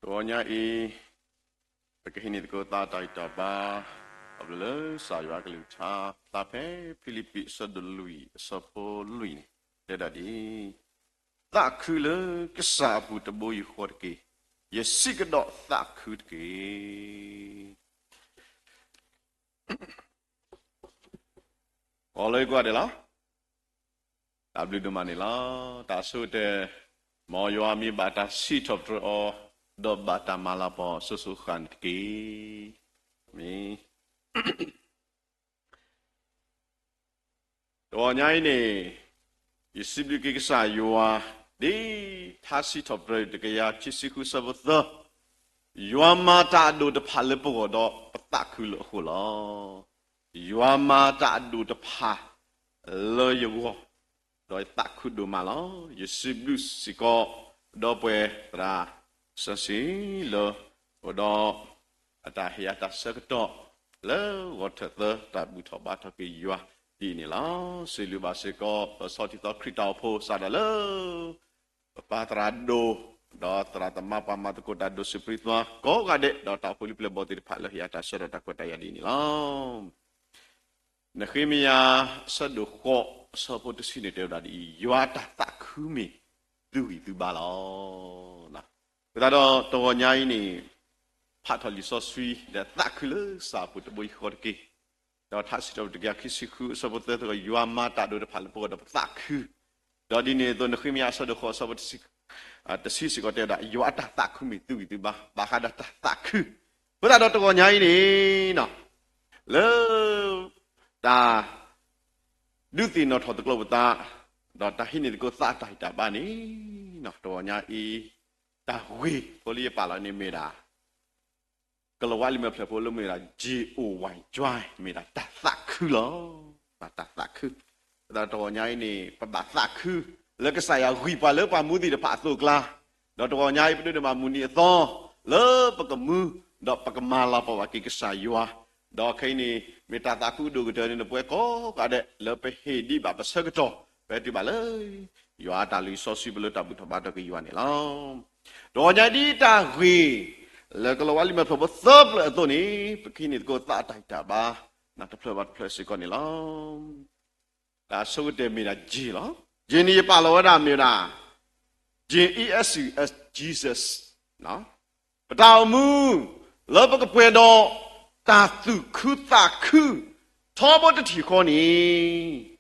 တဂီၤညါအံၤ ပကဟံးန့ၢ်သကိးသးတၢ်ဂံၢ်တၢ်ဘါ အဘျုးလၢကစၢ်ယွၤကလုၢ်ကထါ ဖျါဖဲဖံလံးပံးအဆၢဒိၣ်လွံၢ်အဆၢဖိလွံၢ်န့ၣ် တဲဒၣ်ဒ်အံၤ, သးခုလၢကစၢ်အပူၤတဘိယူၢ်ဃီတက့ၢ်. ယစံးကဒီးသးခုတက့ၢ်. ဂီၤလၢကိးဂၤဒဲးလီၤ. တၢ်ဘျုးဒိၣ်မးန့ၣ်လီၤ. တၢ်ဆိကတၢၢ် မ်ယွၤမ့ၢ်ဘၣ်တၢ်စံးထီၣ်ပတြၢၤအီၤ, ဒီးဘၣ်တၢ်မၤလၤကပီၤစိၤစိၤဃၣ်ဃၣ်န့ၣ်တက့ၢ်. မ့ၢ် တဂီၤညါအံၤန့ၣ် ယစံးဘျုးက့ၤကစၢ်ယွၤ ဒ်ထါစံးထီၣ်ပတြၢၤတကယၤခံဆံဃုအဆၢဖိသၢ, ယွၤမၤတၢ်အဒိၣ်တဖၣ်လၢပဂီၢ်ဒီးပသးခုလၢအဃိလီၤ. ယွၤမၤတၢ်အဒိၣ်တဖၣ်လၢယဂီၢ်, ဒီးယသးခုဒိၣ်မးလီၤ. ယစံးဘျုးစ့ၢ်ကီး ဒီပုၢ်ဝဲၢ်သရၣ်စီဆှံလၢ အိၣ်ဒီး အတၢ်ဟ့ၣ်အတၢ်ဆၢကတီၢ် လၢဂီၤထၢၣ်သၢတၢ်ဘူၣ်ထီၣ်ဘါထီၣ်က့ၤယွၤဒ်အံၤန့ၣ်လီၤ. စံးဘျုးဘၣ်စ့ၢ်ကီး ပဆီၣ်တံၢ်သီခရံာ်တၢ်အိၣ်ဖှိၣ်စးထီၣ်လၢ ပပၢ်သရၣ်ဒိၣ်, ဒီးသရၣ်သမါပှၤမၤသကိးတၢ်ဒိၣ်ဆူၣ်ပရံသွါကိးဂၤဒဲး, ဒီးတၢ်အိၣ်ဖှိၣ်လုၢ်ပျဲၢ်ဘီၣ်သ့ၣ်တဖၣ်လၢဟ့ၣ်အတၢ်ဆၢဒီးတၢ်ခွဲးတၢ်ယာ်ဒ်အံၤန့ၣ်လီၤ. နဃ့မယၤ အဆၢဒိၣ်ဃိး အဆၢဖိတဆံန့ၣ်တဲဝဲဒၣ်ဒ်အံၤ, ယွၤအတၢ်သးခုမ့ၢ်သုဂံၢ်သုဘါလီၤ. အဃိသတးဒီးတဂီၤညါအံၤန့ၣ် ဖးထီၣ်လံာ်စီဆှံ ဒီးသးခုလၢကစၢ်အပူၤတဘိယူၢ်ဃီတက့ၢ်. ဒီးထါစံးထီၣ်ပတြၢၤတကယၤခံဆံဃုအဆၢဖိသၢသၢ, ယွၤမၤတၢ်ဒိၣ်တဖၣ်လၢပဂီၢ်ဒီးပသးခု, ဒီးဒ်န့ၣ်အသိး နဃ့မယၤအဆၢဒိၣ်ဃိးအဆၢဖိတဆံစ့ၢ်ကီးတဲဝဲဒၣ် ယွၤအတၢ်သးခုမ့ၢ်သုဂံၢ်သုဘါ, ဘၣ်ဃးဒီးတၢ်သးခု. အဃိသတးဒီးတဂီၤညါအံၤန့ၣ် လၢ တၢ် ဒုးသ့ၣ်နီၣ်ထီၣ်သကိးပသး, ဒီးတၢ်ဟံးန့ၢ်သကိးသးတၢ်ဂံၢ်တၢ်ဘါန့ၣ် တဂီၤညါအံၤ တၢ်ဂ့ၢ်ဖိလၢယပာ်လီၤန့ၣ်မ့ၢ်ဒၣ် ကလၤဝါလံာ်မဲာ်ဖျၢၣ်ဖိလၢမ့ၢ်ဒၣ် J O Y, joy မ့ၢ်ဒၣ်တၢ်သးခုလီၤ. တၢ်သးခု. အဃိသတးဒီးတဂီၤညါအံၤန့ၣ် ပဘၣ်သးခု လၢကစၢ်ယွၤဂံၢ်ပှၤလၢပှၤမူသ့ၣ်တဖၣ်အသိးအကျါ, ဒီးတဂီၤညါအံၤ ပဒိးန့ၢ်ဘၣ်မုၢ်နံၤအသီ လၢပကမူ ဒီးပကမၤလၤကပီၤဘၣ်က့ၤကစၢ်ယွၤ, ဒီးခဲအံၤန့ၣ် မ့ၢ်တၢ်သးခုဒိၣ်ကတၢၢ်န့ၣ် ပဝဲကိးဂၤဒဲး လၢပဟ့ၣ်ဒံးဘၣ်ပဆၢကတီၢ် ပတုၤဘၣ်လၢ ယွၤအတၢ်လုၢ်စီဆှံပူၤလၢတၢ်ဘူၣ်ထီၣ်ဘါထီၣ်က့ၤယွၤန့ၣ်လီၤ. တဂီၤညါဒ်တၢ်ဂ့ၢ် လၢကလၤဝါလံာ်မဲာ်ဖျၢၣ်ဖိသၢဖျၢၣ်အသိးန့ၣ် ပကဟံးန့ၢ်သကိးသးတၢ်ဂံၢ်တၢ်ဘါ တဖျၢၣ်ဘၣ်တဖျၢၣ်စ့ၢ်ကီးန့ၣ်လီၤ. တၢ်ဆိကတၢၢ်မ့ၢ်ဒၣ် J လီၤ. J န့ၣ်ယပာ်လီၤဝဲဒၣ်မ့ၢ်ဝဲဒၣ် J E S U S, Jesus, ပတၢ်အိၣ်မူ လၢပကပှဲၤဒီး တၢ်သူၣ်ခုသးခု ထီဘိတထံၣ်ဃီန့ၣ်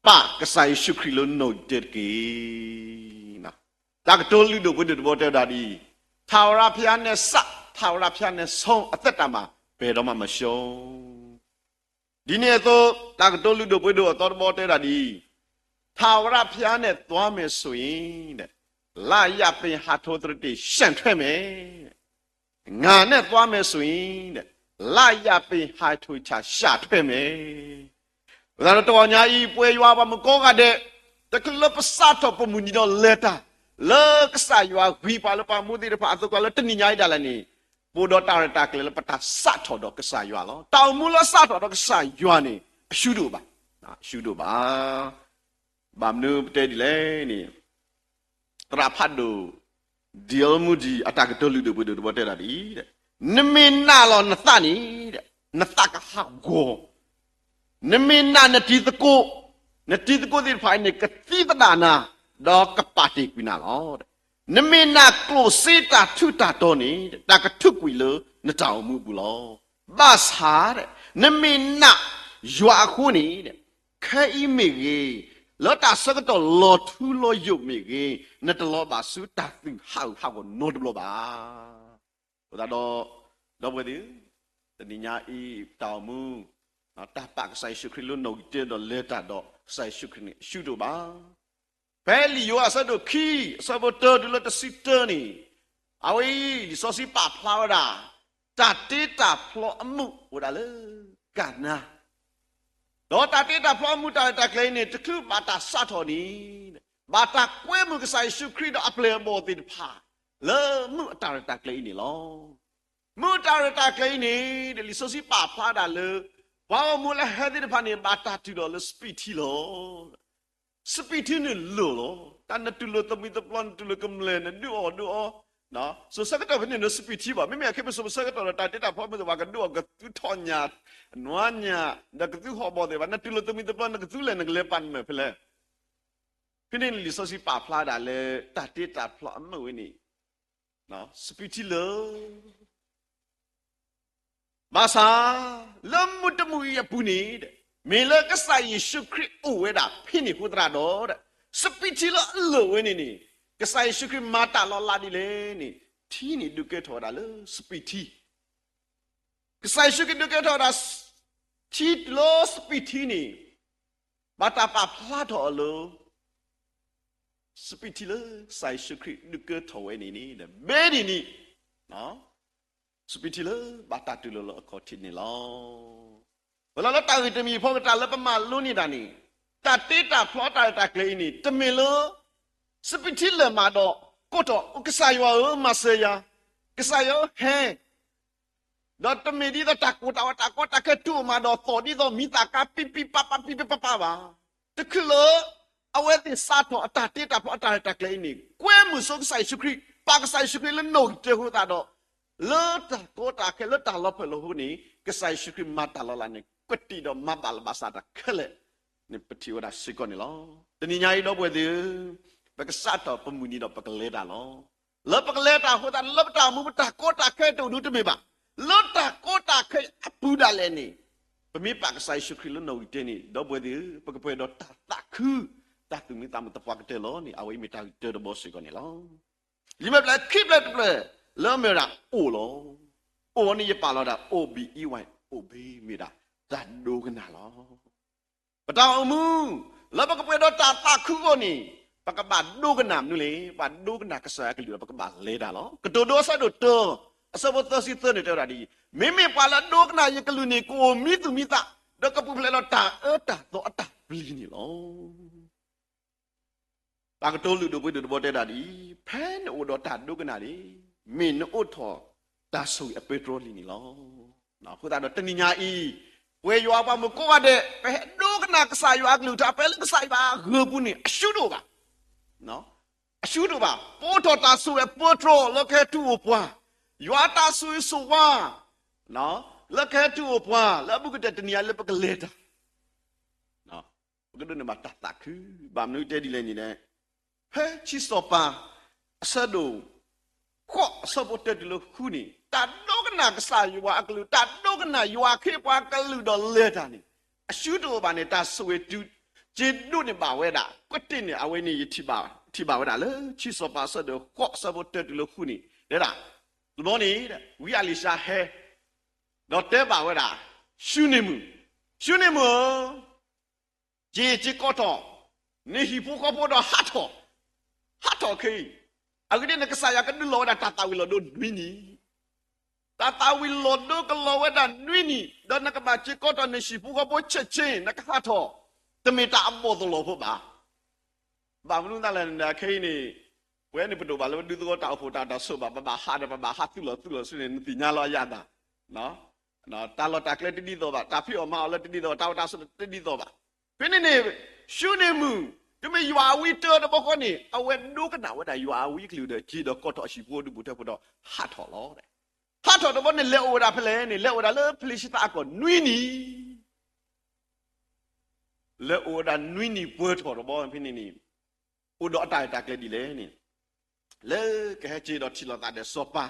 ပာ်ကစၢ်ယ့ၣ်ၡူးခရံာ်လၢနီၣ်ဂံၢ်တၢတက့ၢ်. တၢ်ကတိၤလုၢ်ဒိၣ်ပှ့ၤဒိၣ်တဘီတဲဝဲဒၣ်ဒ်အံၤ, ထာဝရဘုရားနဲ့စ၊ ထာဝရဘုရားနဲ့ဆုံး အသက်တာမှာ ဘယ်တော့မှမရှုံး. ဒ်န့ၣ်အသိး တၢ်ကတိၤလုၢ်ဒိၣ်ပှ့ၤဒိၣ်အသီတဘီတဲဝဲဒၣ်ဒ်အံၤ, ထာဝရဘုရားနဲ့သွားမယ်ဆိုရင်တဲ့ လရာပင်ဟိုင်းတရံးရှန်ထွက်မယ်, ငါနဲ့သွားမယ်ဆိုရင်တဲ့ လရာပင်ဟိုင်းတရံးရှန်ထွက်မယ်. အဃိသတးဒီးတဂီၤညါအံၤ ပဝဲယွၤပှၤမုၣ်ကိးဂၤဒဲး တချုးလၢပစးထီၣ်ပမုၢ်နံၤဒီးလဲၤတၢ် လၢကစၢ်ယွၤဂံၢ်ပှၤလၢပှၤမူသ့ၣ်တဖၣ်အသိးကျါလၢတနံၤညါအံၤဒၣ်လဲာ်န့ၣ် ပအိၣ်ဒီးတၢ်ရဲၣ်တၢ်ကျဲၤလၢပတၢ်စးထီၣ်ဒီးကစၢ်ယွၤလီၤ. တၢ်အိၣ်မူလၢအစးထီၣ်ဒီးကစၢ်ယွၤန့ၣ် အရှုံးဒိၣ်ဘၣ်, အရှုံးဒိၣ်ဘၣ်. ဘၣ်မနုၤပတဲဒ်လဲၣ်န့ၣ် သရၣ်ဖးဒိၣ် D L Moody အတၢ်ကတိၤလုၢ်ဒိၣ်ပှ့ၤဒိၣ်တဘီတဲဒၣ်ဒ်အံၤ, နမ့ၢ်နာ်လီၤနသးန့ၣ် နသးကဟးဂီၤ, နမ့ၢ်နာ်နတံၤသကိး, နတံၤသကိးသ့ၣ်တဖၣ်အံၤန့ၣ် ကသံသဒၣ်နၤ, ဒီးကပာ်တ့ၢ်ကွံာ်နၤလီၤ. နမ့ၢ်နာ်ကျိၣ်စ့တၢ်ထူးတၢ်တီၤန့ၣ် တၢ်ကထုးကွံာ်လၢနတၢ်အိၣ်မူအပူၤလီၤ. ဘၣ်ဆၣ် နမ့ၢ်နာ်ယွၤအဃိန့ၣ် ခဲအံၤမ့ၢ်ဂ့ၤ, လၢတၢ်ဆၢကတီၢ်လီၤထူလီၤယိာ်မ့ၢ်ဂ့ၤ, နတလီၤဘၣ်ဆူတၢ်သူၣ်ဟးဂူာ်ဟးဂီၤနီတဘျီဘၣ်. အဃိသတးဒီး ဒီပုၢ်ဝဲၢ်သ့ၣ်ဧၢ, တနံၤညါအံၤ ပတၢ်အိၣ်မူ တၢ်ပာ်ကစၢ်ယ့ၣ်ၡူးခရံာ်လၢနီၣ်ဂံၢ်တၢဒီးလဲၤတၢ်ဒီးကစၢ်ယ့ၣ်ၡူးခရံာ်န့ၣ် အရှုံးဒိၣ်ဘၣ်. ဖဲလံာ်ယိၤဟၣ်အဆၢဒိၣ်ခံ အဆၢဖိတၢတုၤလၢတဆံတၢန့ၣ်, အဝဲအံၤ လံာ်စီဆှံပာ်ဖျါဝဲဒၣ် တၢ်တ့တၢ်ဖျီအမူးအိၣ်ဒၣ်လၢကၤနါ ဒီးတၢ်တ့တၢ်ဖျီအမူးတၢ်ရဲၣ်တၢ်ကျဲၤအံၤန့ၣ် တချုးဘၣ်တၢ်စးထီၣ်န့ၣ် ဘၣ်တၢ်ကွဲမုာ်ကစၢ်ယ့ၣ်ၡူးခရံာ်ဒီးအပျဲၢ်အဘီၣ်သ့ၣ်တဖၣ် လၢမူးအတၢ်ရဲၣ်တၢ်ကျဲၤအံၤန့ၣ်လီၤ. မူးအတၢ်ရဲၣ်တၢ်ကျဲၤအံၤန့ၣ် လံာ်စီဆှံပာ်ဖျါဒၣ်လၢ ပှၤဂီၢ်မုၢ်လၢဟဲသ့ၣ်တဖၣ်န့ၣ် ဘၣ်တၢ်တုၤဒီးလၢစပံးထံလီၤ. စပံးထံန့ၣ်လိၣ်လီၤ. တၢ်နတူၢ်လိာ်သမံသပျီ နတူၢ်လိာ်ကမျၢၢ် နဒုးအီၣ်ဒုးအီ, စိၤဆၢကတီၢ်ဖဲန့ၣ် နစပံးထံဘၣ်, မ့မ့ၢ်အခ့ပစိၤဆၢကတီၢ်ဒီး တၢ်တ့တၢ်ဖျီမုၢ်သ့ၣ် ပှၤကဒိၣ်အီၤ ကသူထီၣ်ညၣ်, နွါညၣ်, ဒီးကသူဟီၣ်ဘီၣ်သ့ၣ်တဖၣ်, နတုၤလီၤတမံၤတပျီ နကသူလဲၣ် နကလဲၤပာ်နမဲာ်ဖဲလဲၣ်. ဖဲန့ၣ်လံာ်စီဆှံပာ်ဖျါဒၣ်လၢ တၢ်တ့တၢ်ဖျီအမုၢ်ဝဲန့ၣ် စပံးထံလၢာ် ဘၣ်ဆၣ် လၢမုၢ်တမုၢ်အံၤအပူၤန့ၣ်, မ့ၢ်လၢကစၢ်ယ့ၣ်ၡူးခရံာ်အိၣ်ဝဲဒၣ်ဖဲန့ၣ်အဃိသတးဒီး, စပံးထံလၢအလၢာ်ဝဲန့ၣ်န့ၣ်, ကစၢ်ယ့ၣ်ၡူးခရံာ်မၤတၢ်လီၤလးဒ်လဲၣ်န့ၣ်, ထံန့ၣ်ဒုးကဲထီၣ်ဝဲဒၣ်လၢစပံးထံ ကစၢ်ယ့ၣ်ၡူးခရံာ်ဒုးကဲထီၣ်ဝဲဒၣ် ထံလၢစပံးထံန့ၣ်, ဘၣ်တၢ်ပာ်ဖျါထီၣ်အီၤလၢ စပံးထံလၢကစၢ်ယ့ၣ်ၡူးခရံာ်ဒုးကဲထီၣ်ဝဲန့ၣ်န့ၣ် ဘဲန့ၣ်န့ၣ်, စပံးထံလၢဘၣ်တၢ်တူၢ်လိာ်လၢအခီၣ်ထံးန့ၣ်လီၤ. ပလီၤလၢတၢ်ဂ့ၢ်တမံၤအဖီကတၢၢ်လၢပမၤလိန့ၢ်တၢ်န့ၣ်, တၢ်တ့တၢ်ဖျီတၢ်ရဲၣ်တၢ်ကျဲၤအံၤန့ၣ် တမ့ၢ်လၢ စပံးထံလၢာ်မးဒီး ကိးထီၣ် ကစၢ်ယွၤဧၢ မၤစၢၤယၤ, ကစၢ်ယွၤဧၢ ဟဲ ဒီးတမ့ၢ်ဒ်သိးတၢ်ကိၢ်တၢ်ဂီၤတၢ်ကီတၢ်ခဲတူၢ်အိၣ်မးဒီး သိးဒ်သိးမံသးကါပံပံပၢ်ပၢ်ပံပံပၢ်ပၢ်ဘၣ်. တချုးလၢ အဝဲသ့ၣ်စးထီၣ်အတၢ်တ့တၢ်ဖျီအတၢ်ရဲၣ်တၢ်ကျဲၤအံၤန့ၣ် ကွဲမုာ်ဆိကစၢ်ယ့ၣ်ၡူးခရံာ်, ပာ်ကစၢ်ယ့ၣ်ၡူးခရံာ်လၢနီၣ်ဂံၢ်တၢအဃိသတးဒီး, လၢတၢ်ကီတၢ်ခဲလၢတၢ်လီၤဖှဲးလီၤဟိန့ၣ် ကစၢ်ယ့ၣ်ၡူးခရံာ်မၤတၢ်လီၤလးန့ၣ် ကွဲးတံၢ်ဒီးမၤဘၣ်လၢဘၣ်ဆၣ်တၢ်ခဲလၢာ်န့ၣ် ပထံၣ်ဝဲဒၣ်စ့ၢ်ကီးန့ၣ်လီၤ. တနံၤညါအံၤဒီပုၢ်ဝဲၢ်သ့ၣ်ဧၢ, ပကစးထီၣ်ပမုၢ်နံၤဒီးပကလဲၤတၢ်လီၤ. လၢပကလဲၤတၢ်အဃိသတး လၢပတၢ်အိၣ်မူပတၢ်ကီတၢ်ခဲတအိၣ်ဒံးတမ့ၢ်ဘၣ်. လၢတၢ်ကီတၢ်ခဲအပူၤဒၣ်လဲာ်န့ၣ်, ပမ့ၢ်ပာ်ကစၢ်ယ့ၣ်ၡူးခရံာ်လၢနီၣ်ဂံၢ်တၢန့ၣ် ဒီပုၢ်ဝဲၢ်သ့ၣ်ဧၢ, ပကပှဲၤဒီးတၢ်သးခု, တၢ်သူၣ်မံသးမုာ်သပှၢ်ကတၢၢ်လီၤန့ၣ် အဝဲအံၤမ့ၢ်တၢ်ဂ့ၢ်တၢတဘီစ့ၢ်ကီးန့ၣ်လီၤ. လံာ်မဲာ်ဖျၢၣ်ခံဖျၢၣ်တဖျၢၣ် လၢအမ့ၢ်ဝဲဒၣ်အိၣ်လီၤ. အိၣ်န့ၣ်ယပာ်လီၤဒၣ် O B E Y, အိၣ်ဘ့ မ့ၢ်ဒၣ် တၢ်ဒိကနၣ်လီၤ. ပတၢ်အိၣ်မူ လၢပကပှဲၤဒီးတၢ်သးခုအဂီၢ်န့ၣ်, ပကဘၣ်ဒိကနၣ်မနုၤလဲၣ်. ပဘၣ်ဒိကနၣ်ကစၢ်ယွၤအကလုၢ်ဒီး ပကဘၣ်လဲၤတၢ်လီၤ. ကတိၤဒိအဆၢဒိၣ်တၢ အဆၢဖိသၢဆံသၢန့ၣ် တဲဝဲဒၣ်ဒ်အံၤ, မ့မ့ၢ်ပှၤလၢအဒိကနၣ်ယကလုၢ်န့ၣ် ကအိၣ်မံသူၣ်မံသး, ဒီးကပူၤဖျဲးဒီးတၢ်အၢတၢ်သီအတၢ်ပျံၤန့ၣ်လီၤ. တၢ်ကတိၤလုၢ်ဒိၣ်ပှ့ၤဒိၣ်တဘီတဲဒၣ်ဒ်အံၤ, ဖဲနအိၣ်ဒီးတၢ်ဒိကနၣ်န့ၣ်, မ့ၢ်နအိးထီၣ်တၢ်ဆိၣ်ဂ့ၤအပၢတြီလံန့ၣ်လီၤ. အဃိသတးဒီးတနံၤညါအံၤ, ပဝဲယွၤအပှၤမုၣ်ကိးဂၤဒဲး ပဟဲဒိကနၣ်ကစၢ်ယွၤအကလုၢ်ကထါ ပဟဲလၢကစၢ်ယွၤအဂ့ၢ်ပူၤန့ၣ် အရှုံးတအိၣ်ဘၣ်. အရှုံးတအိၣ်ဘၣ်. ပအိးထီၣ်တၢ်ဆိၣ်ဂ့ၤအပၢတြီလၢကဟဲတုၤအိၣ်ပှၤ, ယွၤအတၢ်ဆိၣ်ဂ့ၤဆိၣ်ဝါ လၢကဟဲတုၤအိၣ်ပှၤ လၢအဘူးကတၢၢ်တနံၤညါလၢပကလဲၤတၢ် ပကဒိးန့ၢ်ဘၣ်တၢ်သးခု, ဘၣ်မနုၤတဲဒ်လဲၣ်န့ၣ်, ဖဲခံစီၤပၤ အဆၢဒိၣ် ဃိး အဆၢဖိတၢတုၤလၢဃုန့ၣ်, တၢ်ဒိကနၣ်ကစၢ်ယွၤအကလုၢ်, တၢ်ဒိကနၣ်ယွၤအခ့အပှၤကလုၢ်ဒီးလဲၤတၢ်န့ၣ်, အရှုံးတအိၣ်ဘၣ်န့ၣ် တၢ်ဆိၣ်ဂ့ၤတုၤ စ့ဒိးန့ၢ်ဘၣ်ဝဲဒၣ်. ကွဲးတ့ၢ်န့ၣ် အဝဲန့ၣ်ယထံၣ်ဘၣ်, ထံၣ်ဘၣ်ဝဲဒၣ်လၢ ခံစီၤပၤ အဆၢဒိၣ်ဃိး အဆၢဖိတၢတုၤလၢဃုန့ၣ်, တဲဒၣ်, တဘျီန့ၣ် ဝံအလံၤၡါဟဲ ဒီးတဲဘၣ်ဝဲဒၣ် ၡူနံၤမုၣ်, ၡူနံၤမုၣ်ဧၢ, က့ၤစ့ၢ်ကီးထီၣ် နဟံၣ်ဖိဃီဖိဒီးဟးထီၣ်, ဟးထီၣ်ခဲအံၤ, အဂ့ၢ်ဒ်အံၤ နကစၢ်ယွၤကဒုးလီၤဝဲဒၣ်တၢ်သၣ်ဝံၤလီၤဒိနွံနံၣ်, တၢ်သၣ်ဝံၤလီၤဒိကလီၤဝဲဒၣ်နွံနံၣ်, ဒီးနကဘၣ်စ့ၢ်ကီးထီၣ်နဟံၣ်ဖိဃီဖိဆဲးဆ့, နကဟးထီၣ်, တမ့ၢ်တၢ်အဘီၣ်သလီၤဖိဘၣ်. ဘၣ်မနုၤသးလဲၣ်န့ၣ် ခဲအံၤန့ၣ်, ပဝဲန့ၣ်ပဒိၣ်ဘၣ်လၢပဒုးသကိး တၢ်အိၣ်ဖှိၣ်တၢ်တၢ်ဆိၣ်ဘၣ်, ပဘၣ်ဟးဒီးပဘၣ်ဟးသုးလီၤသုးလီၤဆူန့ၣ် နသ့ၣ်ညါလီၤယသး, တၢ်လီၢ်တၢ်ကျဲတဒ်သိးဘၣ်, တၢ်ဖံးအီၣ်မၤအီၣ်လၢတဒ်သိးဘၣ်, တၢ်အိၣ်တၢ်ဆိးလၢတဒ်သိးဘၣ်. ဖဲန့ၣ်န့ၣ်, ၡူနံၤမုၣ်, တုၤမ့ၢ်ယွၤအဝံတၢတဘီဃီန့ၣ် အဝဲဒိကနၣ်ဝဲဒၣ်ယွၤအဝံအကလုၢ်ဒီး က့ၤဒီးကိးထီၣ်အဟံၣ်ဖိဒုးပူၤထၢဖိဒီး ဟးထီၣ်လီၤ. ဟးထီၣ်တဘီန့ၣ် လဲၤအိၣ်ဝဲဒၣ်ဖဲလဲၣ်န့ၣ်, လဲၤအိၣ်ဝဲဒၣ်လၢဖလ့ၡသးအကီၢ်နွံနံၣ် လဲၤအိၣ်ဝဲဒၣ်နွံနံၣ်ပှဲၤထီၣ်တဘီဖဲန့ၣ်န့ၣ်, အိၣ်ဒီးအတၢ်ရဲၣ်တၢ်ကျဲၤဒ်လဲၣ်န့ၣ်, လၢကဟဲက့ၤဒီးထံၣ်လိာ်သးဒီးစီၤပၤ,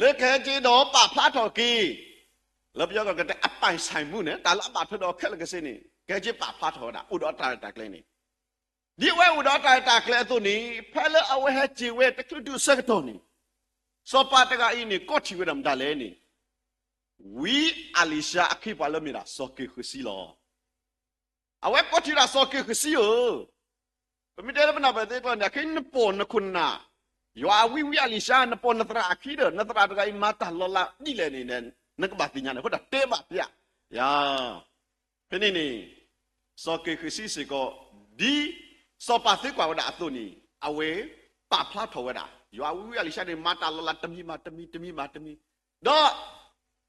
လၢကဟဲက့ၤဒီးပာ်ဖျါထီၣ်က့ၤ, လၢပယီၤကီၢ်ကတဲအပိုင်ဆိုင်မှုန့ၣ်, တၢ်လၢအဘၣ်ထွဲဒီးခဲလၢာ်ခဲဆ့န့ၣ် ကဟဲက့ၤပာ်ဖျါထီၣ်ဝဲဒၣ် အိၣ်ဒီးအတၢ်ရဲၣ်တၢ်ကျဲၤန့ၣ်, ဒ်အဝဲအိၣ်ဒီးအတၢ်ရဲၣ်တၢ်ကျဲၤအသိးန့ၣ်, ဖဲလၢအဝဲဟဲက့ၤဝဲတချုးတုၤအဆၢကတီၢ်န့ၣ်, စီၤပၤတဂၤအံၤန့ၣ် ကိးထီၣ်ဝဲဒၣ်မတၤလဲၣ်န့ၣ် ဝံအလံၤၡါအခ့အပှၤလၢမ့ၢ်ဒၣ်စီၤက့ၤဃစံလီၤ. အဝဲကိးထီၣ်ဝဲဒၣ်စီၤက့ၤဃစံဧၢ, ပမ့ၢ်တဲလၢပနၢ်ပၢၢ်သ့ကျီန့ၣ်, ခဲအံၤနပိာ်နခိၣ်နနၢ်, ယွၤအဝံဝံအလံၤၡါ, နပိာ်နသရၣ်အခံဒီး နသရၣ်တဂၤအံၤမၤတၢ်လီၤလးဒ်လဲၣ်န့ၣ်, နကဘၣ်သ့ၣ်ညါန့ၣ် အဃိဒီးတဲဘၣ်ဖဲ, ယၤ ဖဲန့ၣ်န့ၣ်, စီၤက့ၤဃစံစ့ၢ်ကီး, ဒ်စီၤပၤသံကွၢ်ဝဲဒၣ်အသိးန့ၣ်, အဝဲပာ်ဖျါထီၣ်ဝဲဒၣ် ယွၤအဝံဝံအလံၤၡါန့ၣ် မၤတၢ်လီၤလးတမံၤဘၣ်တမံၤ တမံၤဘၣ်တမံၤ, ဒီး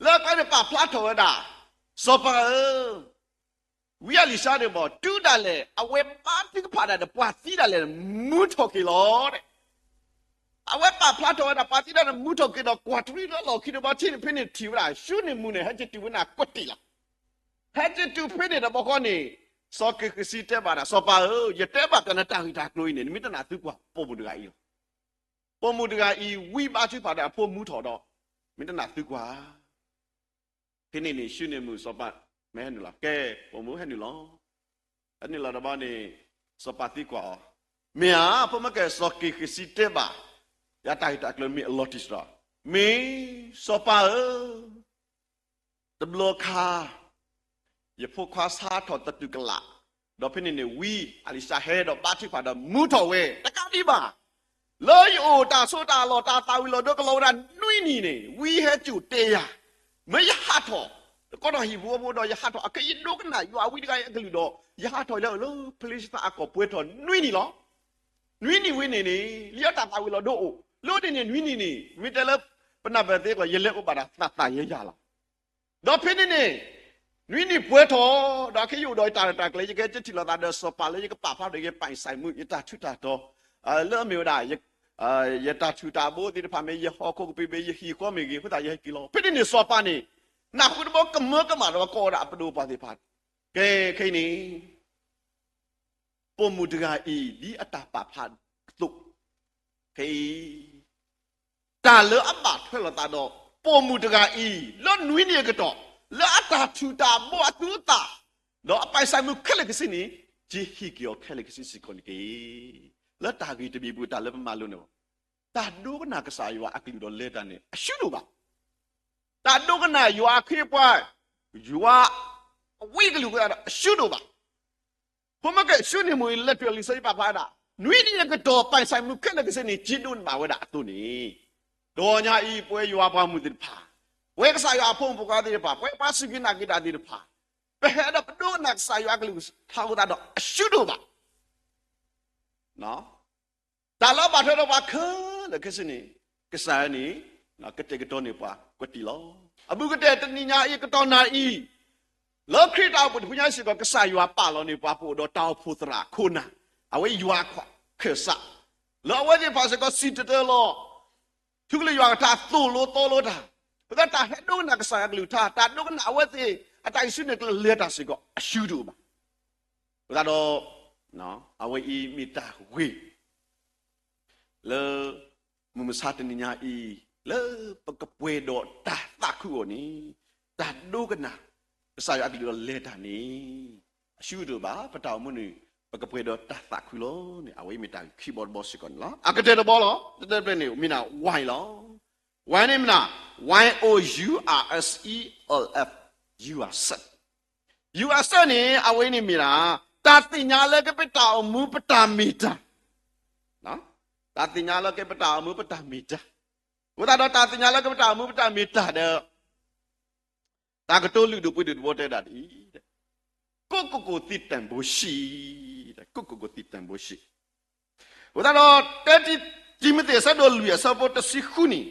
လၢကျဲန့ၣ်ပာ်ဖျါထီၣ်ဝဲဒၣ်, စီၤပၤဧၢ, ဝံအလံၤၡါန့ၣ်ဘၣ် တုၤဒၣ်လဲာ် အဝဲဘါထုကဖၣ်ဒၣ်ဒီးပှၤသံဒၣ်လဲာ် မူထီၣ်က့ၤလီၤ. အဝဲပာ်ဖျါထီၣ်ဝဲဒၣ် ပှၤသံတၢ်န့ၣ် မူထီၣ်က့ၤဒီးကွၢ်တရံးလၢလီၢ်ခံတဘျီ ထံၣ်န့ၣ် ဖဲန့ၣ်ထံၣ်ဝဲဒၣ် ၡူနံၣ်မုၣ်န့ၣ် ဟဲက့ၤတုၤဝဲန့ၣ် ကွဲးတံၢ်လီၤ. ဟဲက့ၤတုၤဖဲန့ၣ်တဘျီဃီန့ၣ် စီၤက့ၤဃ့စံတဲဘၣ်ဒၣ် စီၤပၤဧၢ, ယတဲဘၣ်ပှၤနတၢ်ဂ့ၢ်တၢ်ကျိၤအံၤန့ၣ် နမ့ၢ်တနာ်သုကွၢ် ပိာ်မုၣ်တဂၤအံၤလီၤ. ပိာ်မုၣ်တဂၤအံၤ ဝံဘါထုကဖၣ်ဒီးအဖိမူထီၣ်ဒီး မ့ၢ်တနာ်သုကွၢ် ဖဲန့ၣ်န့ၣ် ၡူနံၣ်မုၣ် စီၤပၤမ့ၢ်ဟဲနုာ်လီၤ, ကဲ ပိာ်မုၣ်ဟဲနုာ်လီၤ. ဟဲနုာ်လီၤတဘျီန့ၣ် စီၤပၤသံကွၢ်အီၤ, မ့ၢ်ဧါ, ဖိမ့ၢ်ကဲ စီၤက့ၤဃ့စံတဲဘၣ် ယၤတၢ်ဂ့ၢ်တၢ်ကျိၤမ့ၢ်အလီၤတံၢ်စ့ၢ်ကီး, မ့ၢ်စီၤပၤဧၢ တဘျီခါ ယဖိခွါဆါထီၣ်သတူၢ်ကလာ်, ဒီးဖဲန့ၣ်န့ၣ် ဝံအလံၤၡါဟဲဒီးဘါထုကဖၣ်ဒီးမူထီၣ်ဝဲ, တကးဒံးဘၣ် လၢယအိၣ်တၢ်ဆိးတၢ်လီၢ်တၢ်သၣ်ဝံၤလီၤဒိကလီၤဝဲဒၣ်နွံနံၣ်န့ၣ် ဝံဟဲစိာ်တဲယၤ, မ့ၢ်ယဟးထီၣ် ကီၢ်ဒီးဟံၣ်ဖိဃီဖိဒီးယဟးထီၣ်အခဲ ယဒိကနၣ်ယွၤအဝံတဂၤအံၤအကလုၢ်ဒီး ယဟးထီၣ်လၢလၢ ဖလ့ၡသးအကီၢ်ပှဲၤထီၣ်နွံနံၣ်လီၤ. နွံနံၣ်ဝဲန့ၣ်န့ၣ် လၢတၢ်သၣ်ဝံၤလီၤဒိအိၣ် လၢန့ၣ်န့ၣ် နွံနံၣ်န့ၣ် မ့ၢ်တဲလၢ ပနၢ်ပၢၢ်သ့ကျီၤ ယလဲၤအိၣ်ဘၣ်ဒီးသးသးယဲယၤလီၤ. ဒီးဖဲန့ၣ်န့ၣ် နွံနံၣ်ပှဲၤထီၣ် ဒီးခဲယအိၣ်ဒီးယတၢ်ရဲၣ်တၢ်ကျဲၤ ယကဟဲက့ၤထံၣ်လိာ်သးဒီးစီၤပၤလၢယကပာ်ဖျါဒီးယကပာ်စၢ်မုၢ် ယတၢ်ထူးတၢ်တီၤ လၢအမ့ၢ်ဝဲဒၣ် ယတၢ်ထူးတၢ်ဘိသ့ၣ်တဖၣ်မ့ၢ်ဂ့ၤ ယဟီၣ်ခိၣ်ကပံာ်မ့ၢ်ဂ့ၤ ယဟံၣ်ဃီမ့ၢ်ဂ့ၤ အဃိသတးယဟဲက့ၤလီၤ. ဖဲန့ၣ်န့ၣ် စီၤပၤန့ၣ် နၢ်ဟူတဘျီကမၢကမၣ်ဒီးကိးဝဲဒၣ်အပဒိၣ်ပှၤသ့ၣ်တဖၣ် ကဲခဲအံၤန့ၣ် ပိာ်မုၣ်တဂၤအံၤ ဒ်အတၢ်ပာ်ဖျါအသိး ခဲအံၤ တၢ်လၢအဘၣ်ထွဲလိာ်သးဒီး ပိာ်မုၣ်တဂၤအံၤ လၢနွံနံၣ်အကတီၢ် လၢအတၢ်ထူးတၢ်ဘိအသူအသၣ် ဒီးအပာ်စၢ်မုၢ်ခဲလၢာ်ခဲဆ့န့ၣ် ယဟ့ၣ်က့ၤအီၤခဲလၢာ်ခဲဆ့စ့ၢ်ကီးန့ၣ်တက့ၢ်. လၢတၢ်ဂ့ၢ်တမံၤပူၤ တၢ်လၢပမၤလိန့ၣ် တၢ်ဒိကနၣ်ကစၢ်ယွၤအကလုၢ်ဒီးလဲၤတၢ်န့ၣ် အရှုံးဒိၣ်ဘၣ်. တၢ်ဒိကနၣ်ယွၤအခ့အပှၤ ယွၤအဝံအကလုၢ်အဃိသတးဒီး အရှုံးဒိၣ်ဘၣ်. ဖိမ့ၢ်ကဲ ၡူနံၣ်မုၣ်အံၤ လဲၤတုၤလံာ်စီဆှံပာ်ဖျါဝဲဒၣ် နွံနံၣ်အကတီၢ် ပာ်စၢ်မုၢ်ခဲလၢာ်ခဲဆ့န့ၣ် က့ဒိးန့ၢ်ဘၣ်ဝဲဒၣ်အသိးန့ၣ်, တဂီၤညါအံၤ ပဝဲယွၤပှၤမုၢ်သ့ၣ်တဖၣ်, ပဝဲကစၢ်ယွၤအဖိမုၣ်ဖိခွါသ့ၣ်တဖၣ်, ပဝဲပှၤစူၢ်က့ၤနာ်က့ၤတၢ်သ့ၣ်တဖၣ်, ပဟဲဒီးပဒိကနၣ်ကစၢ်ယွၤအကလုၢ်ကထါအဃိသတးဒီး အရှုံးဒိၣ်ဘၣ်. တၢ်လၢအဘၣ်ထွဲဒီးပှၤခဲလၢာ်ခဲဆ့န့ၣ် ကစၢ်ယွၤန့ၣ် ကတဲာ်ကတီၤန့ၢ်ပှၤကွဲးတံၢ်လီၤ. အဘူးကတဲာ်တနံၤညါအံၤ ကတီၢ်နၢ်အံၤ လၢခရံာ်တၢ်အိၣ်ဖှိၣ်တဖုညါစ့ၢ်ကီး ကစၢ်ယွၤပာ်လီၤန့ၢ်ပှၤ ပအိၣ်ဒီးတၢ်အိၣ်ဖှိၣ်သရၣ်ခိၣ်နၢ်, အဝဲယွၤခၢၣ်စး, လၢအဝဲသ့ၣ်တဖၣ်စ့ၢ်ကီးစံၣ်တဲၤတဲလီၤ ထူကလုၢ်ယွၤကထါ သိၣ်လိသီလိတၢ်, အဃိသတး တၢ်ဟဲဒိကနၣ်ကစၢ်ယွၤကလုၢ်ကထါ, တၢ်ဒိကနၣ်အဝဲသ့ၣ်အတၢ်ဟံးစုနဲၣ်ကျဲလဲၤတၢ်စ့ၢ်ကီး အရှုံးတအိၣ်ဘၣ်. အဃိသတးဒီး အဝဲအံၤမ့ၢ်တၢ်ဂ့ၢ် လၢမုၢ်မဆါတနံၤညါအံၤ လၢပကပှဲၤဒီးတၢ်သးခုအီၤန့ၣ်, တၢ်ဒိကနၣ်ကစၢ်ယွၤအကလုၢ်ဒီးလဲၤတၢ်န့ၣ် အရှုံးတအိၣ်ဘၣ်. ပတၢ်အိၣ်မူန့ၣ် ပကပှဲၤဒီးတၢ်သးခုလီၤန့ၣ် အဝဲအံၤမ့ၢ်တၢ်ဂ့ၢ်ခံဘီတဘီစ့ၢ်ကီးန့ၣ်လီၤ. အကတၢၢ်တဘီလီၤ. တၢ်တၢၢ်တဖျၢၣ်န့ၣ် မ့ၢ်ဒၣ် Y လီၤ. Y န့ၣ်မ့ၢ်ဒၣ် Y O U R S E L F, yourself. Yourself န့ၣ် အဝဲအံၤန့ၣ်မ့ၢ်ဒၣ် တၢ်သ့ၣ်ညါလၢကပတၢ်အိၣ်မူပတၢ်မ့ၢ်တၢ်, တၢ်သ့ၣ်ညါလၢကပတၢ်အိၣ်မူပတၢ်မ့ၢ်တၢ်, အဃိသတးဒီးတၢ်သ့ၣ်ညါလၢကပတၢ်အိၣ်မူပတၢ်မ့ၢ်တၢ်ဒီး တၢ်ကတိၤလုၢ်ဒိၣ်ပှ့ၤဒိၣ်တဘီတဲဒၣ်ဒ်အံၤ, ကိုယ့်ကိုယ်ကိုသင့်တင့်ဖို့ရှိ, ကိုယ့်ကိုယ်ကိုသင့်တင့်ဖို့ရှိ. အဃိသတးဒီး တၢတံၤ တံၤမသ့း အဆၢဒိၣ်လွံၢ် အဆၢဖိတဆံဃုန့ၣ်,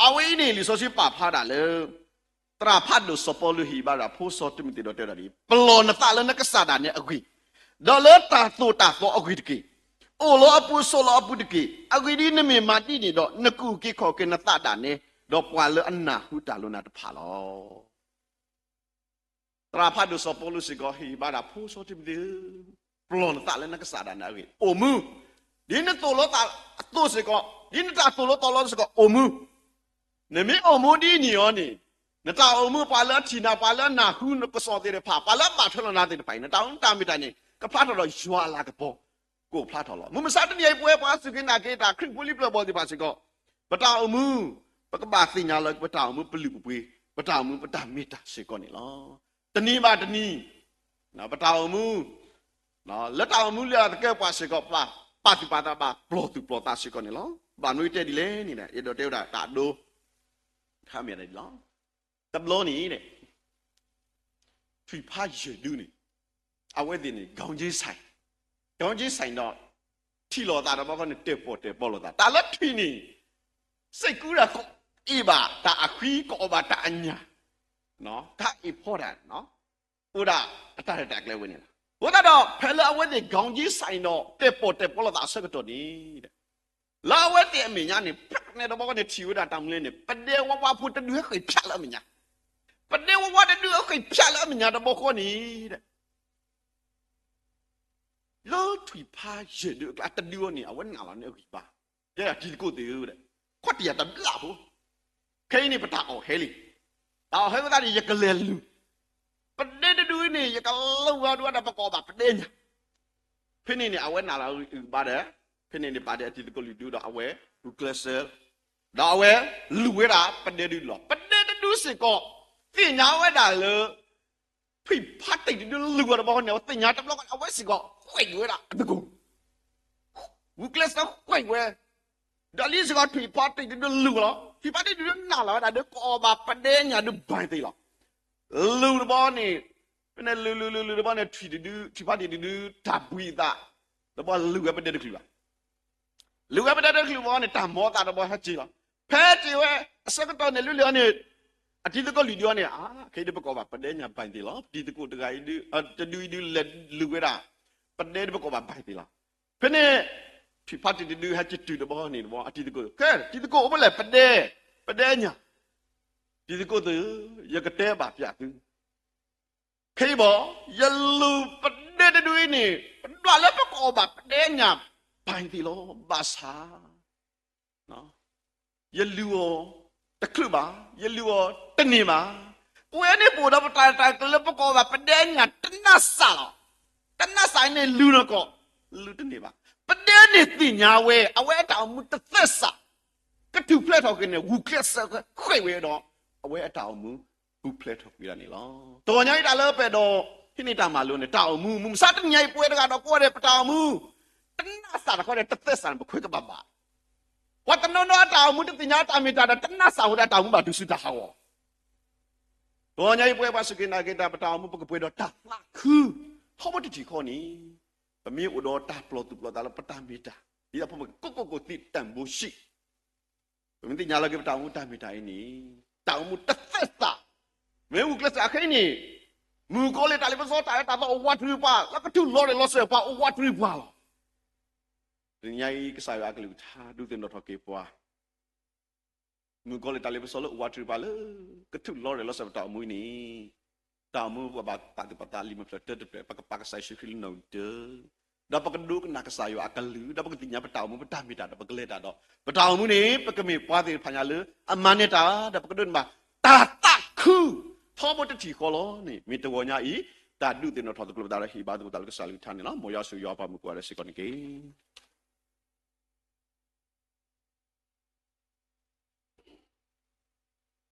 အဝဲအံၤန့ၣ် လံာ်စီဆှံပာ်ဖျါဒၣ်လၢ သရၣ်ဖးဒိၣ်စီၤပီလူးဟ့ၣ်ဘၣ်ဒၣ်ဖိစီၤတံၤမသ့းဒီးတဲဒၣ်ဒ်အံၤ, ပလီၢ်နသးလၢနကစၢ်ဒၣ်နဲအဂ့ၢ်, ဒီးလၢတၢ်သိၣ်တၢ်သီအဂ့ၢ်တက့ၢ်. အိၣ်လီၤအပူၤဆိးလီၤအပူၤတက့ၢ်. အဂ့ၢ်ဒ်အံၤ, နမ့ၢ်မၤဒ်န့ၣ်ဒီး နကအုၣ်က့ၤခီၣ်က့ၤနသးဒၣ်နဲ, ဒီးပှၤလၢအနၢ်ဟူတၢ်လိၤနၤတဖၣ်လီၤ. သရၣ်ဖးဒိၣ်စီၤပီလူးစ့ၢ်ကီး ဟ့ၣ်ဘၣ်ဒၣ်ဖိစီၤတံၤမသ့းဧၢ, ပလီၢ်နသးလၢနကစၢ်ဒၣ်နဲအဂ့ၢ်, အိၣ်မူ, ဒ်နသိၣ်လိသးအသိးစ့ၢ်ကီး, ဒ်နတၢ်သိၣ်လိသီလိစ့ၢ်ကီး အိၣ်မူ. နမ့ၢ်အိၣ်မူဒ်န့ၣ်အီၤန့ၣ်, နတၢ်အိၣ်မူ ပှၤလၢအထံၣ်နၤ, ပှၤလၢအနၢ်ဟူနကစီၣ်သ့ၣ်တဖၣ်, ပှၤလၢအဘၣ်ထွဲလိာ်နၤသ့ၣ်တဖၣ်အံၤ, နတၢ်အိၣ်မူတၢ်မ့ၢ်တၢ်န့ၣ် ကဖျါထီၣ်ဒီးယွၤအလၤကပီၤ, ကအိၣ်ဖျါထီၣ်လီၤ. မုၢ်မဆါတနံၤအံၤ ပဝဲပှၤစူၢ်က့ၤနာ်က့ၤတၢ် ခရံာ်ဖိလံပျၢၢ်ဘီၣ်သ့ၣ်တဖၣ်စ့ၢ်ကီး, ပတၢ်အိၣ်မူ, ပကဘၣ်သ့ၣ်ညါလၢပတၢ်အိၣ်မူပလုၢ်ပပှ့ၤ, ပတၢ်အိၣ်မူပတၢ်မ့ၢ်တၢ်စ့ၢ်ကီးန့ၣ်လီၤ. တနံၤဘၣ်တနံၤ ပတၢ်အိၣ်မူ, လၢတၢ်အိၣ်မူလၢအသကဲပှၤစ့ၢ်ကီး ပာ်သူၣ်ပာ်သးဘၣ် ပလီၢ်သူၣ်ပလီၢ်သးစ့ၢ်ကီးန့ၣ်လီၤ. ဘၣ်မနုၤတဲဒ်လဲၣ်န့ၣ် အဲၣ်ဒိးတဲဝဲဒၣ်တၢ်ဒိ တခါမ့ၢ်ဒ်လီၤ. တဘျီန့ၣ် ထွံၣ်ဖးယဲၢ်ဒုန့ၣ် အဝဲသ့ၣ်န့ၣ် ခေါင်းချင်းဆိုင်, ခေါင်းချင်းဆိုင် ဒီး ထံၣ်လိာ်သးတဘျီဃီန့ၣ် တဲာ်ပီၣ်တဲာ်ပီလိာ်သး တၢ်လၢထွံၣ်န့ၣ် စ့ၢ်ကီးဒၣ်ကအ့ၣ်ဘၣ်တၢ်အဃံ ကအီၣ်ဘၣ်တၢ်အညၣ်, ကအ့ၣ်ဖီတၢ်န့ၣ် အိၣ်ဒၣ်အတၢ်ရဲၣ်တၢ်ကျဲၤဝဲန့ၣ်လီၤ. အဃိသတးဒီး ဖဲလၢအဝဲသ့ၣ် ခေါင်းချင်းဆိုင် ဒီး တဲာ်ပီၣ်တဲာ်ပီလိာ်သးအဆၢကတီၢ်န့ၣ် လၢအဝဲသ့ၣ်အမဲာ်ညါန့ၣ် ဖဲန့ၣ်တဘျီဃီန့ၣ် ထံၣ်ဝဲဒၣ်တၢ်မနုၤလဲၣ်န့ၣ် ပဒဲဝါဝါဖိတဒုဟဲဃ့ၢ်ဖၠးလၢအမဲာ်ညါ, ပဒဲဝါဝါတဒုဟဲဃ့ၢ်ဖၠးလၢအမဲာ်ညါတဘျီဃီန့ၣ် လၢထွံၣ်ဖးယဲၢ်ဒုအကျါတဒုအံၤန့ၣ် အဝဲနာ်လီၤန့ၢ်အဂံၢ်ဘါ, တဲဒၣ်တံၤသကိးသ့ၣ်ဧၢ, ခီၣ်တံၢ်ယၤတဘျၣ်ဖိ, ခဲအံၤန့ၣ် ပတၢ်အီၣ်ဟဲလံ, တၢ်အီၣ်ဟဲဝဲသတးန့ၣ် ယကလဲၤလူၤ, ပဒဲတဒုအံၤန့ၣ် ယကလူၤဝဲဒၣ်ပကိးဘၣ်ပဒဲညၣ်, ဖဲန့ၣ်န့ၣ် အဝဲနာ်လီၤအဂံၢ်ဘါဒီး ဖဲန့ၣ်န့ၣ်ပာ်ဒဲးအတံၤသကိးလုၢ်ဒုဒီးအဝဲ ဂုာ်ကျဲးစၢး ဒီးအဝဲလူၤဝဲဒၣ်ပဒဲဒုလီၤ. ပဒဲတဒုစ့ၢ်ကီး သ့ၣ်ညါဝဲဒၣ်လၢ ထွံၣ်ဖးတံၢ်တဒုလူၤအီၤတဘျီဃီန့ၣ် အဝဲသ့ၣ်ညါတဘျီဃီန့ၣ် အဝဲစ့ၢ်ကီးဃ့ၢ်ဝဲဒၣ်အသကိး, ဂုာ်ကျဲးစၢးဃ့ၢ်ဝဲ, ဒီးလံစ့ၢ်ကီးထွံၣ်ဖးတံၢ်တဒုလူၤလီၤ. ထွံၣ်ဖးတံၢ်တဒုနာ်လီၤဝဲဒၣ်ဒီး ကိးအီၣ်ဘၣ်ပဒဲညၣ်ဒုးဘၣ်သ့လီၤ. လူၤတဘျီန့ၣ် ဖဲန့ၣ်လူၤလူၤလူၤလူၤတဘျီန့ၣ် ထွံၣ်တဒု ထွံၣ်ဖးတံၢ်တဒု တၢ်ဘှံးအသး တဘျီလူၤဝဲပဒဲတချုးဘၣ် လူၤဝဲပဒဲတချုးဘၣ်န့ၣ် တၢ်မီသးတဘျီဟဲက့ၤလီၤ. ဖဲက့ၤဝဲအဆၢကတီၢ်န့ၣ် လၢလံအီၤန့ၣ် အတံၤသကိးလုၢ်ဒုအီၤန့ၣ် အခဲအံၤဒုးပကိးဘၣ်ပဒဲညၣ်ဘၣ်သ့လီၤ. တံၤသကိးတဂၤအံၤဒုး တဒုအံၤဒုးလဲၤလူၤဝဲဒၣ် ပဒဲဒုးပကိးဘၣ်ဘၣ်သ့လီၤ. ဖဲန့ၣ် ထွံၣ်ဖးတံၢ်တဒုဟဲက့ၤတုၤတဘျီန့ၣ်တဘျီ အတံၤသကိး ကဲ တံၤသကိးအိၣ်ဖဲလဲၣ် ပဒဲ ပဒဲညၣ်, တံၤသကိးသ့ၣ်ဧၢ, ယကတဲဘၣ်ပျးသု ခဲအံၤဘၣ် ယလူၤပဒဲတဒုအံၤန့ၣ် ပဒွးလၢပကိးဘၣ်ပဒဲညၣ်ဘၣ်သ့လီၤ. ဘၣ်ဆၣ် ယလူၤအီၤတချုးဘၣ်, ယလူၤအီၤတန့ၢ်ဘၣ်. ပဝဲန့ၣ်ပအိၣ်ဒီးပတၢ်ရဲၣ်တၢ်ကျဲၤလၢပကိးဘၣ်ပဒဲညၣ် တနးစးလီၤ. တနးစးန့ၣ်လူၤနီၢ်ကီၢ် လူၤတန့ၢ်ဘၣ်. ပဒဲန့ၣ်သ့ၣ်ညါဝဲ အဝဲအတၢ်အိၣ်မူတသဲစး ကထူၣ်ဖျဲးထီၣ်က့ၤန့ၣ် ဂုာ်ကျဲးစၢးဃ့ၢ်ဝဲဒီး အဝဲအတၢ်အိၣ်မူ ပူၤဖျဲးထီၣ်ကွံာ်ဒၣ်န့ၣ်လီၤ. တဂီၤညါအံၤတၢ်လၢပအဲၣ်ဒိးဟံးန့ၢ်တၢ်မၤလိန့ၣ် တၢ်အိၣ်မူ မုၢ်မဆါတနံၤညါအံၤ ပဝဲတဂၤဒီးကိးဂၤဒဲး ပတၢ်အိၣ်မူ တနးစးတခီဒီး တသဲစးန့ၣ် ပခွဲးကဘၣ်ဘၣ်. ပှၤတနီၤနီၤအတၢ်အိၣ်မူတသ့ၣ်ညါတၢ်မ့ၢ်တၢ်ဒီး တနးစးဝဲဒၣ်တၢ်အိၣ်မူဘၣ်တုၤဆူတၢ်ဟးဂီၤ. တဂီၤညါအံၤ ပဝဲပှၤစူၢ်က့ၤနာ်က့ၤတၢ် ပတၢ်အိၣ်မူ ပကပှဲၤဒီးတၢ်သးခု ထီဘိတထံၣ်ဃီန့ၣ် ပမ့ၢ်အိၣ်ဒီးတၢ်ပလီၢ်သူၣ်ပလီၢ်သးလၢပတၢ်မ့ၢ်တၢ် ဒ်သိးဖိမုၣ်ကိးကိးကိးသ့ၣ်တၢ်ဘိၣ်ဆံး ပမ့ၢ်သ့ၣ်ညါလီၤက့ၤပတၢ်အိၣ်မူတၢ်မ့ၢ်တၢ်အံၤန့ၣ် တၢ်အိၣ်မူတသဲစး မ့ၢ်ဂုာ်ကျဲးစၢးခဲအံၤန့ၣ် မုၣ်ကီၤလံၢ်တၢ်လ့ပစီတၢ်အၢတၢ်သီအိၣ်ဝးတရံးပှၤ လၢကထူၣ်လီၤရ့ၣ်လီၤစၢၤပှၤအိၣ်ဝးတရံးပှၤလီၤ. တနံၤညါအံၤ ကစၢ်ယွၤအကလုၢ်ကထါဒုးသ့ၣ်နီၣ်ထီၣ်က့ၤပှၤ မုၣ်ကီၤလံၢ်တၢ်လ့ပစီလၢအိၣ်ဝးတရံးပှၤလၢ ကထူၣ်လီၤရ့ၣ်လီၤစၢၤပတၢ်အိၣ်မူအံၤန့ၣ် တၢ်အိၣ်မူပကဘၣ်ပာ်သူၣ်ပာ်သးလံာ်မုၢ်ဖျၢၣ်တၢတဖျၢၣ် ပကပာ်ကစၢ်ယ့ၣ်ၡူးခရံာ်လၢနီၣ်ဂံၢ်တၢ ဒီးပကဒိကနၣ်ကစၢ်ယွၤအကလုၢ် ဒီးပကသ့ၣ်ညါပတၢ်အိၣ်မူ ပတၢ်မ့ၢ်တၢ်ဒီးပကလဲၤတၢ်ဒီး ပတၢ်အိၣ်မူန့ၣ် ပကမ့ၢ်ပှၤသ့ၣ်တဖၣ်ညါလၢ အမၤန့ၢ်တၢ် ဒီးပကဒိးန့ၢ်ဘၣ် တၢ်သးခု ထီဘိတထံၣ်ဃီလီၤန့ၣ် မ့ၢ်တဂီၤညါအံၤ တၢ်ဒုးသ့ၣ်နီၣ်ထီၣ်သကျိၤပသးဒီးဟ့ၣ်ဘါသကိးသးလၢကစၢ်အကလုၢ်ကထါန့ၣ်လီၤ. မ်ယွၤဆိၣ်ဂ့ၤယွၤပှၤမုၣ်ကိးဂၤဒဲးစ့ၢ်ကီးန့ၣ်တက့ၢ်.